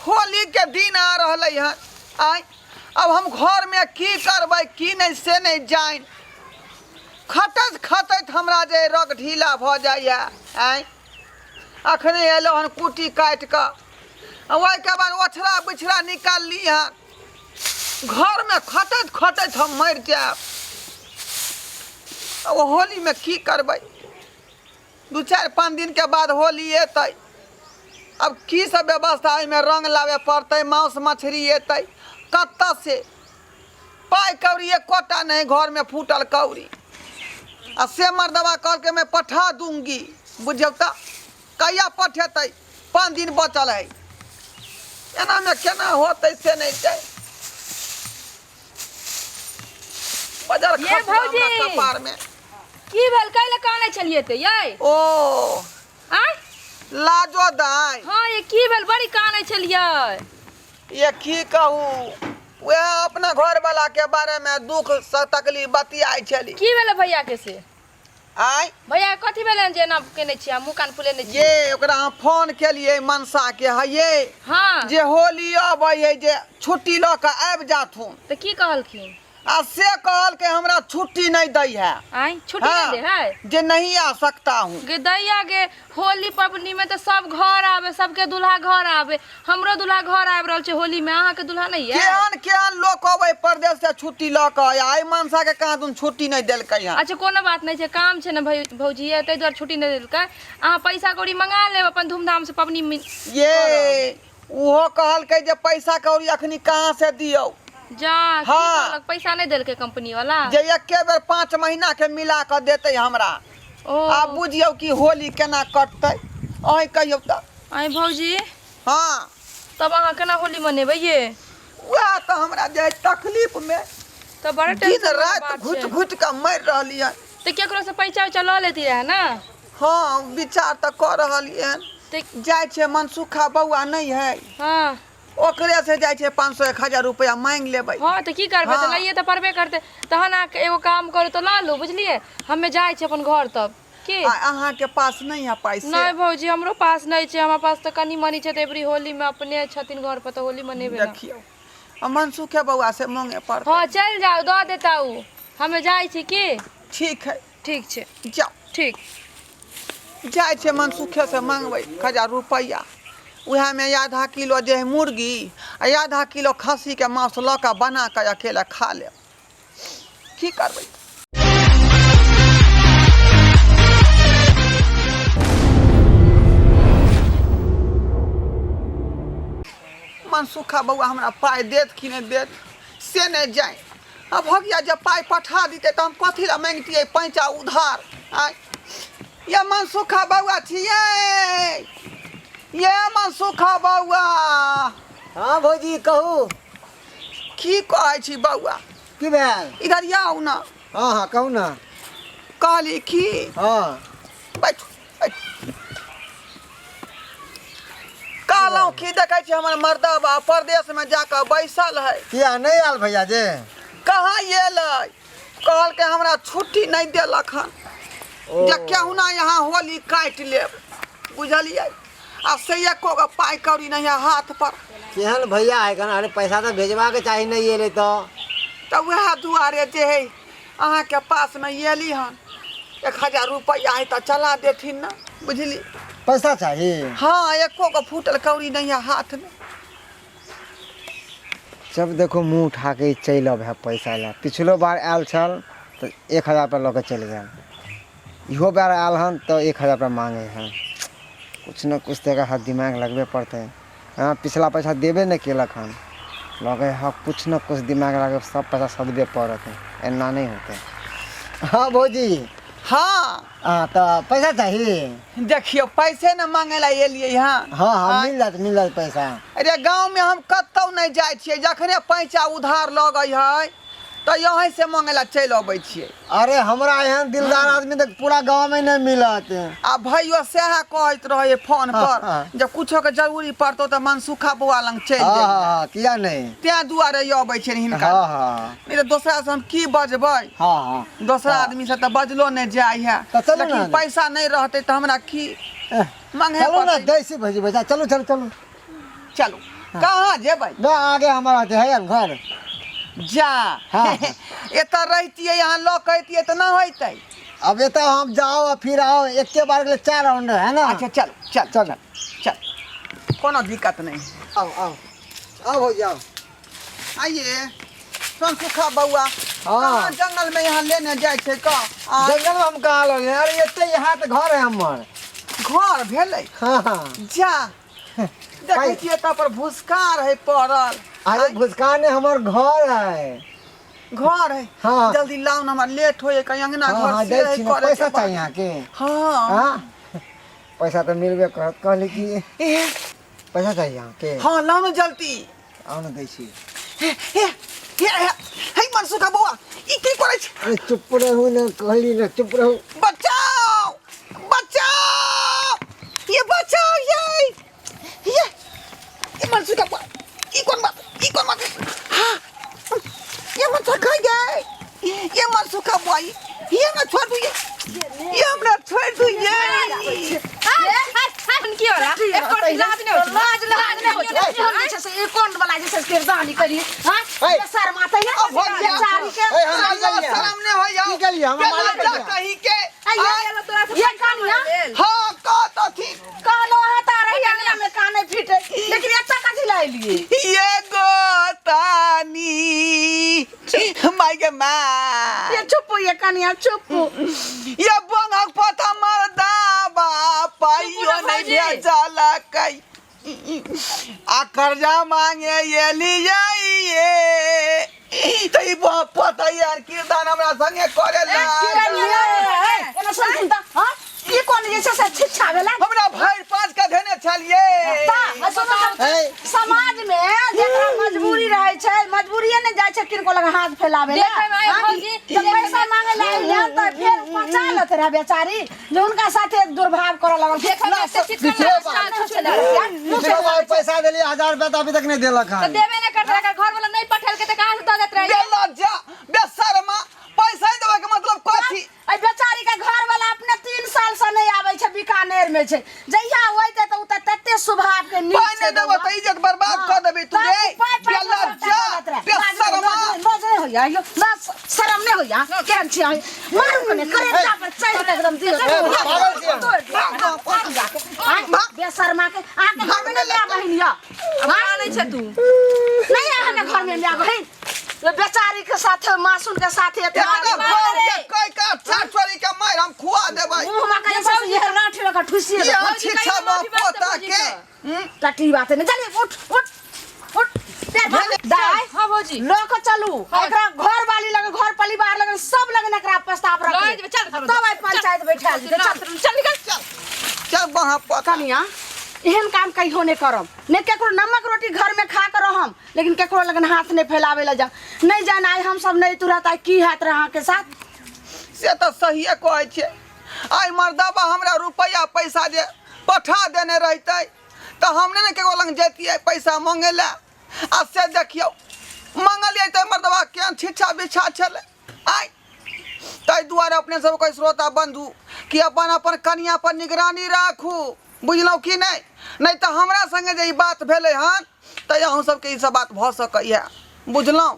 होली के दिन आ रहलै हन। आय अब हम घर में की करबै की नहीं से नहीं जान। खटैत खटैत हमरा जे रग ढीला भऽ जाइए। आय अखने एलहुँ हन कुट्टी काटि कऽ, ओहिके बाद ओछरा बिछड़ा निकालली हन। घरमे खटैत खटैत हम मरि जायब। ओ होलीमे की करबै? 2 4 5 दिनके बाद होली एतै। अब की सब व्यवस्था ओहिमे रंग लाबे पड़तै, मांस मछली एतै कतऽ से? पाइ कौड़ी एकोटा नहीं, घरमे फूटल कौड़ी। आ से मर्दबा कहलकै मैं पठा दूंगी। बुझियौ तऽ कहिया पठेतै? 5 दिन बचल है, एनामे केना होतै से नहीं छै। बजर ये खसला भौजी। हमरा कपार में। की भेल? कैले कानै छलियै ते यै? ओ आँय लाजो दाइ। हाँ ये की भेल? बड़ी कानै छलियै। ये की कहू, वएह अपना घर वाला के बारे में दुख से तकलीफ बतियाइ छली। की भेलै भैया के से? आँय भैया कथी भेलै जे एना केने छियै, मुँह कान फुलेने छियै? ये ओकरा हम फोन केलियै मनसा के, हये हाँ जे होली अबै है जे छुट्टी लऽ कऽ आबि जाथुन। तऽ की कहलखिन? आ से कहलकै हमरा छुट्टी नहीं दै है। आँय छुट्टी हाँ, नहीं दे है? जे नहीं आ सकता हूँ। गे दैया गे, होली पबनी में तऽ सब घर आवे, सबके दूल्हा घर आवे, हमरो दूल्हा घर आबि रहल छै होली में, अहाँके दूल्हा नहीं है? केहन केहन लोक अबै परदेश से छुट्टी लऽ कऽ, आ एहि मनसा के कहाँ दुन छुट्टी नहीं देलकै हन। अच्छा कोनो बात नहीं छै, काम छै ने भौजी, ताहि दुआरे छुट्टी नहीं देलकै। अहाँ पैसा कौड़ी मंगा लेब, अपन धूमधाम से पबनी ये उहो कहलकै जे पैसा कौड़ी अखनी कहाँ से दियौ। जा की हाँ। कहलक? पैसा नहीं देलकै कंपनी वाला? जे एके बेर 5 महीना के मिला कऽ देतै हमरा। ओ। आब बुझियौ कि होली केना कटतै, अहीं कहियौ तऽ। अहीं भौजी। हाँ। तब अहाँ केना होली मनेबै ये? वएह तऽ हमरा जे तकलीफ में तऽ बड़ा दिन टेंशन वाला राति बात घुटि छै। घुटि कऽ मरि रहलियै। तऽ केकरो से पैसा उैसा लऽ लेती रहए ने? हाँ विचार तऽ कऽ रहलियै हन। तऽ जाइ छै मनसुखा बौआ नहीं है, हाँ। ओकरे से जाइ छै 500 1000 रुपया मांगि लेबै। हाँ तऽ की करबै, तऽ हाँ। लैए तऽ पड़बे करतै। तहन अहाँ एगो काम करू तऽ लऽ लू, बुझलियै? हमे जाइ छी अपन घर तब की। आ अहाँके पास नहीं है पैसे? नहीं भौजी, हमरो पास नहीं छै, हमरा पास तऽ कनी मनी छै। तऽ एबरी होली में अपने छथिन घर पर तऽ होली मनेबै ना। देखियौ आ मनसुखे बौआ से मांगे पड़तै। हाँ चलि जाउ, दऽ देता उ। हमे जाइ छी की। ठीक है। ठीक छै। जाउ। ठीक। जाइ छै मनसुखे से मांगबै 1000 रुपैआ, उएहमे आधा किलो जे है मुर्गी आ आधा किलो खस्सीके मांस लऽ कऽ बना कऽ अकेले खा लेब। की करबै? मनसुखा बौआ हमरा पाइ देत कि नहि देत से नहि जानि। आ भगिया जब पाइ पठा दितै तऽ हम कथी लए मांगितियै पैंचा उधार? आँय ये मनसुखा बौआ छियै? ये मनसुखा बौआ। हाँ भौजी कहू। की कहै छी बौआ? की भेल? इधर आउ ना। हाँ हाँ कहू ना। कहली की? हाँ। बैठू बैठू। कहलहुँ की देखै छी हमर मर्दबा परदेशमे जाकऽ बैसल है। किया नहीं आयल भैया जे? कहाँ एलै? कहलकै हमरा छुट्टी नहीं देलक हन ओ। जे केहुना यहाँ होली काटि लेब, बुझलियै? आ से एको गो पाइ कौड़ी नहीं है हाथ पर। केहन भैया है कन? अरे पैसा तऽ भेजबाके चाही, नहीं एलै तऽ। तऽ वएह दुआरे जे है अहाँके पासमे एली हन, 1000 रुपैआ है तऽ चला देथिन ने, बुझली? पैसा चाही? हाँ, एको गो फूटल कौड़ी नहीं है हाथ में। जब देखो मुँह उठा के चलि अबै है पैसा ला। पिछलो बार आयल छल तऽ 1000 रुपया लऽ के चलि गेल, इहो बार आयल हन तऽ 1000 रुपया मांगे है। कुछ न कुछ तऽ एकर दिमाग लगबे पड़तै। हाँ पिछला पैसा देबे नहि केलक हन, लगे है कुछ न कुछ दिमाग लगे सब पैसा सदबे पड़त, एना नहि होतै। हाँ भौजी। हाँ। हाँ तऽ पैसा चाही? देखियौ पैसे ने मांगे ला एलियै हँ। हाँ हाँ आँय। मिल जायत, मिल जायत पैसा। अरे गाँव में हम कतौ नहीं जाइ छियै, जखने पैसा उधार लगै है तऽ यहीं से मांगे ला चलि अबै छियै। अरे हमरा एहन दिलदार आदमी तऽ पूरा गाँव में नहीं मिलत। आ भैयो सएह कहैत रहै फोन पर हाँ। जे कुछो के जरूरी पड़तौ तऽ मनसुखा बौआ लग चलि हाँ जइहे। हाँ हाँ किया नहीं, तें दुआरे अबै छियनि हिनका। हाँ हाँ। नहीं तऽ दोसरा से हम की बजबै? हाँ हाँ। दोसरा हाँ। आदमी से तऽ बजलो नहीं जाइ है। तऽ चलू लेकिन ना। पैसा नहीं रहतै तऽ हमरा की एह, मांगे चलू ना, पड़तै? दै छी भौजी पैसा, चलू चलू चलू चलू। कहाँ जेबै? ना आगे हमारा है घर। जा। हाँ। एतऽ रहितियै, यहाँ लऽ के अयतियै तऽ नहि होइतै। अब ये तो हम जाओ और फिर आओ, एक के बार के लिए 4 राउंड है ना। अच्छा चल चल चल। चल, कोनो दिक्कत नहीं। आओ आओ आओ हो जाओ। आइए सुखा बउआ। हाँ। कहाँ जंगल में यहाँ लेने जाइ छै का? जंगल में हम कहाँ लगे? अरे ये तो यहाँ तो घर है हमार। घर भेलै? हाँ हाँ। जा देखै छियै एतऽ पर भुसकार है पड़ल। अरे भुसकार ने हमार घर है। घर है? हाँ। जल्दी लाउ न, हमरा लेट होइए, कहीं अंगना हाँ घर हाँ से दै है छी ना, करे पैसा के बाद। चाहिए यहाँ के? हाँ। हाँ पैसा तो मिलबे करत, कहली कि ए, पैसा चाहिए यहाँ के? हाँ लाउ न जल्दी। आओ ना दै छी। हे हे हे हे हे मनसुखा बौआ, ई की करै छै? अरे चुप रहू ना, कहली ना चुप रहू। बचाओ बचाओ, ये बचाओ, ये ये ये मनसुखा बौआ, ई कोन बात, ई कोन बात? हाँ ये मनसुखा गए, ये मनसुखा बौआ, ये हमरा छोड़ दू, ये हमरा छोड़ दू, ये की होला? एक कोन लाज नहि होइ छै? लाज लाज नहि होइ छै। हम जे छै से ई कोन वाला जे छै से किरदानी करी, हां? ऐ। शर्माते ने अब हो गया। बेचारी के। ऐ, हम की केलियै? शर्म नहीं हो जाओ। की केलियै? हम मालिक बेलज्जा केलियै। कही के। ये गेलो तोरा से ये पैसा कनिया। मांगे लेल। हाँ कहत थी। कहलो है तारे अंगना में काने फिटे, लेकिन एत्ता कथी लए एलियै? ये गोतानी माय गे माय। ये चुप ये कनिया चुप। ये बंगक पता मर्दाबा पाइयो चुप नहीं भौजी। भेजलकै आ कर्जा मांगे एलियै ये, तऽ ई पता यार किरदान हमरा संगे करे लागल। एना सुन त, हां ई कोन जे छै से छिच्छा भेला? हमरा भरि पाँच के धेने छलियै। ता, आ सुनू त, ऐ। समाज में जेकरा मजबूरी रहै छै, मजबूरिये ने जाइ छै किनको लग हाथ फैलावे ला। देखै में आइ हाँ, भौजी, जब पैसा मांगे ला आयल हन तऽ फेर पचा लेत रहे बेचारी, जे हुनका साथे दुर्भाव करऽ लगल। देखै में एते चिकन पिछले लागल, बार- चाल छुछे लागल। पिछले बार पैसा देलियै 1000 रुपया तऽ अभी तक नहीं देलक तऽ हन। देबे नहि करतै, एकर घर वाला नहि पठेलकै तऽ कहाँ से दऽ देत रहै? बेलज्जा बेशर्मा, पैसा ही देबे के मतलब कथी? एहि बेचारी के घर वाला अपने 3 साल से नहीं आबै छै, बीकानेर में छै। जहिया होइते तऽ उ तऽ तते स्वभाव के नीक पाइ छै नहि देबो तऽ इज्जत बर्बाद कऽ देबी तू रे। बेलज्जा बेशर्मा। लाज नहि होइया यो, लाज शरम नहि होइया? केहन छी अहाँ? मारू कने करेजा पर चढ़ि कऽ एकदम दिल। ए, पागल छी अहाँ। बेशर्मा के अहाँके घर में नहि माय बहिन यऽ? आब नहि छै तू। नहि अहाँके घर में माय बहिन? बेचारी के साथे मासूम के साथे एते एकरा घर के कहि के चार चोरी के मारि हम खुआ देबै। मुँह में कहीं से ये लाठी लगा ठुसिए ये देबै। भौजी, छिछा कहियो माफी मांगतै पोता भौजी के। के। टटी बात नहीं, चलिए उठ उठ उठ दाई। हाँ भौजी। लऽ के चलू एकरा घर वाली लगे, घर परिवार लगे, सब लगे एकरा प्रस्ताव रखू। लऽ जेबै, चल। तब आइ पंचायत बैठायल जेतै। चल चल निकल। चल चल बहा पोता। कनिया एहन काम कहियो नहि करब, नहि केकरो नमक रोटी घर में खा के रहम, लेकिन केकरो लगन हाथ नहि फैलावे ला जा नहि जान। आइ हम सब नहि तुरत आइ की हैत रहे अहाँके साथ। से तऽ सहिए कहै छियै, आइ मर्दाबा हमरा रुपैआ पैसा जे पठा देने रहितै तऽ हम नहि ने केकरो लग जैतियै पैसा मांगे लए। आ से देखियौ मंगलियै तऽ मर्दबा केहन छिच्छा बिच्छा छलै आइ। ताहि दुआरे अपने सबके श्रोता बंधु कि अपन अपन कनिया पर निगरानी राखू, बुझलहुँ कि नहि? नहि तऽ हमरा संगे जे ई बात भेलै हन तऽ अहूँ सबके ई सब बात भऽ सकैए, बुझलहुँ?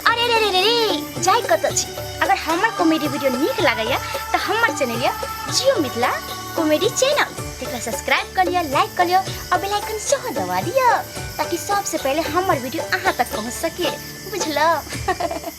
अरे रे रे रे रे, जाय कतऽ छी? अगर हमर कॉमेडी वीडियो नीक लागैया तऽ हमर चैनल यऽ जियो मिथिला कॉमेडी चैनल, तेकरा सब्सक्राइब कऽ लिअ, लाइक कऽ लिअ आ बेल आइकन सेहो दबा दिअ ताकि सबसे पहिले हमर वीडियो अहाँ तक पहुँच सके, बुझलहुँ?